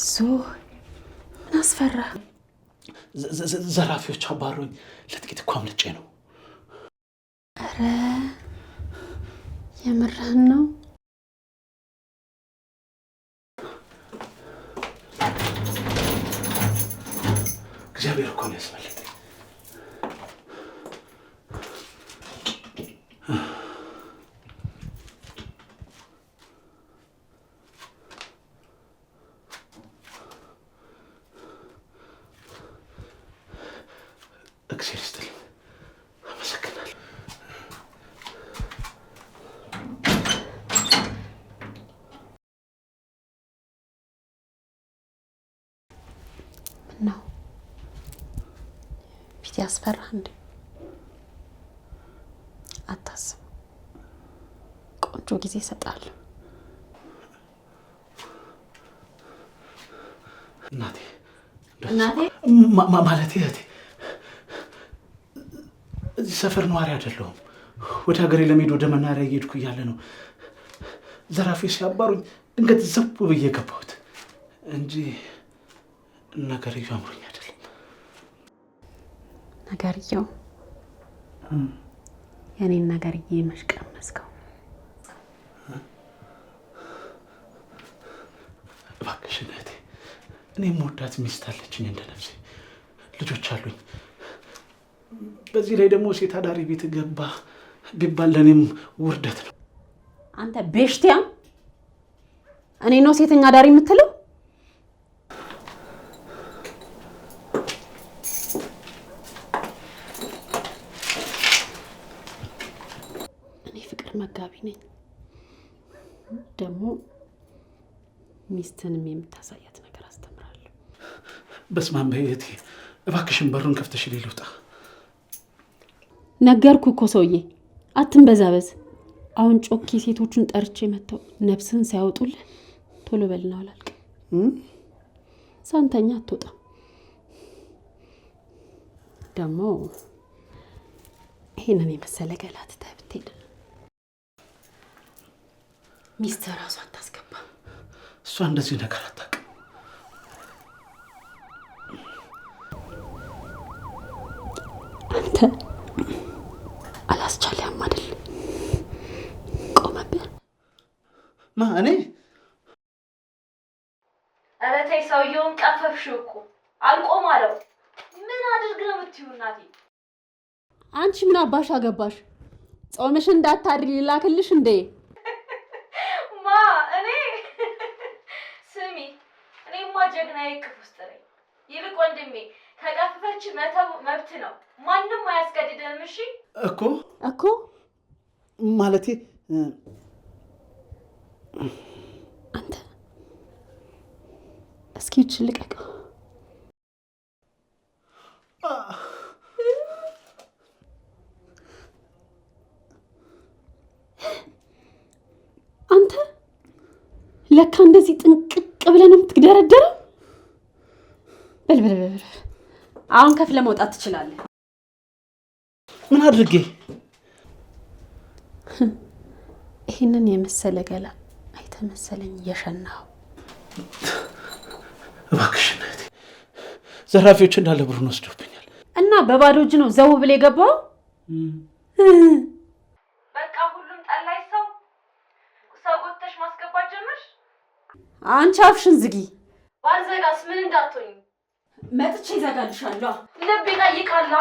አይዞህ፣ ምን አስፈራ? ዘራፊዎች አባሮኝ ለጥቂት እኮ አምልጬ ነው። ኧረ የምርህን ነው? እግዚአብሔር እኮ ነው ያስመለጠኝ። እግዚአብሔር ይስጥልኝ፣ አመሰግናለሁ። ምን ነው ፊት ያስፈራህ እንዴ? አታስብ፣ ቆንጆ ጊዜ እሰጥሃለሁ። እናቴ። እናቴ? ማለቴ እህቴ፣ እዚህ ሰፈር ነዋሪ አይደለሁም። ወደ ሀገሬ ለመሄድ ወደ መናኸሪያ እየሄድኩ እያለ ነው ዘራፊ ሲያባሩኝ ድንገት ዘው ብዬ ገባሁት እንጂ ነገርየው አምሮኝ አይደለም። ነገርየው የኔን ነገርዬ መች ቀመስከው? እባክሽን እህቴ፣ እኔ የምወዳት ሚስት አለችኝ እንደ ነፍሴ፣ ልጆች አሉኝ። በዚህ ላይ ደግሞ ሴት አዳሪ ቤት ገባ ቢባል ለእኔም ውርደት ነው። አንተ ቤሽቲያ፣ እኔ ነው ሴተኛ አዳሪ የምትለው? እኔ ፍቅር መጋቢ ነኝ። ደግሞ ሚስትንም የምታሳያት ነገር አስተምራለሁ። በስመ አብ እህቴ፣ እባክሽን በሩን ከፍተሽልኝ ልውጣ። ነገርኩ እኮ ሰውዬ፣ አትንበዛበዝ። አሁን ጮኬ ሴቶቹን ጠርቼ መጥተው ነፍስህን ሳያወጡልህ ቶሎ በልና አላልቅ። ሳንተኛ አትወጣም። ደግሞ ይሄንን የመሰለ ገላ ትተህ ብትሄድ ሚስትህ እራሷ አታስገባም። እሷ እንደዚህ ነገር አታውቅም። አንተ አላስቻለህም አይደል? ቆመብህ። ማ እኔ? ኧረ ተይ፣ ሰውየውን ቀፈፍሽው እኮ አልቆም አለው። ምን አድርግ ነው የምትይው እናቴ? አንቺ ምን አባሽ አገባሽ? ጾምሽ እንዳታድሪ ላክልሽ እንዴ? ማ እኔ? ስሚ፣ እኔማ ጀግናዬ እቅፍ ውስጥ ነኝ። ይልቅ ወንድሜ ከቀፈፈች መተው መብት ነው። ማንም አያስገድድህም። እሺ? እኮ። እኮ። ማለቴ አንተ እስኪ ይችን ልቀቅ። አንተ ለካ እንደዚህ ጥንቅቅ ብለን የምትደረደረው። በል በል በል፣ አሁን ከፍለህ መውጣት ትችላለህ። ምን አድርጌ? ይህንን የመሰለ ገላ አይተህ መሰለኝ የሸናኸው። እባክሽን እህቴ፣ ዘራፊዎች እንዳለ ብሩን ወስደውብኛል። እና በባዶ እጅ ነው ዘው ብለህ የገባው? በቃ ሁሉም ጠላይ ሰው ሰው ጎትተሽ ማስገባት ጀመርሽ። አንቺ አፍሽን ዝጊ። ባልዘጋስ ምን እንዳትሆኝ። መጥቼ ይዘጋልሻለሁ። ልብ ይጠይቃላ።